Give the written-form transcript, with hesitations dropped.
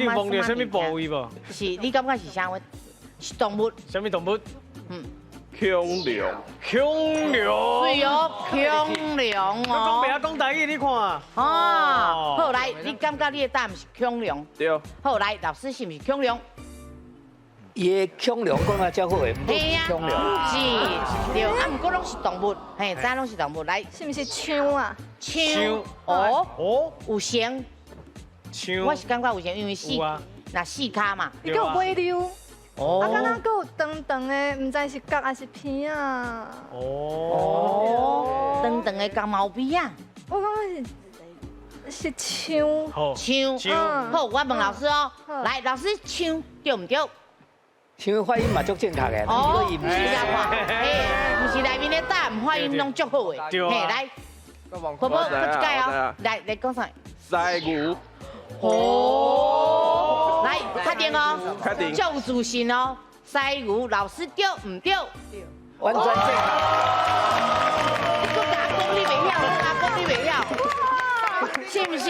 你有摸著啥物部位無？是，你感覺是啥物？是動物？啥物動物？恐龍。恐龍。對哦，恐龍哦。講袂曉講台語，你看。哦，好來，你感覺你的答案是恐龍？對。好來，老師是毋是恐龍？伊的恐龍講啊較好的，毋是恐龍。是，對，啊，毋過攏是動物，嘿，知攏是動物。來，是毋是象啊？象。哦哦，有像。象。我是感覺有像，因為四，若四跤嘛。伊閣有尾溜。哦。啊，敢若閣有長長的，毋知是角還是鼻仔。哦。長長的鬃毛鼻仔。我感覺是象。象。象。好，我問老師哦。來，老師，象對毋對？象發音嘛足正確的，哦，伊毋是嘿，毋是內面的答案發音攏足好的。嘿，來，婆婆，閣一擺哦，來，來講啥？犀牛。哦，來，確定哦，確定，足有自信哦。犀牛，老師對毋對？完全正確。你閣共我講你袂曉，閣共我講你袂曉，是毋是？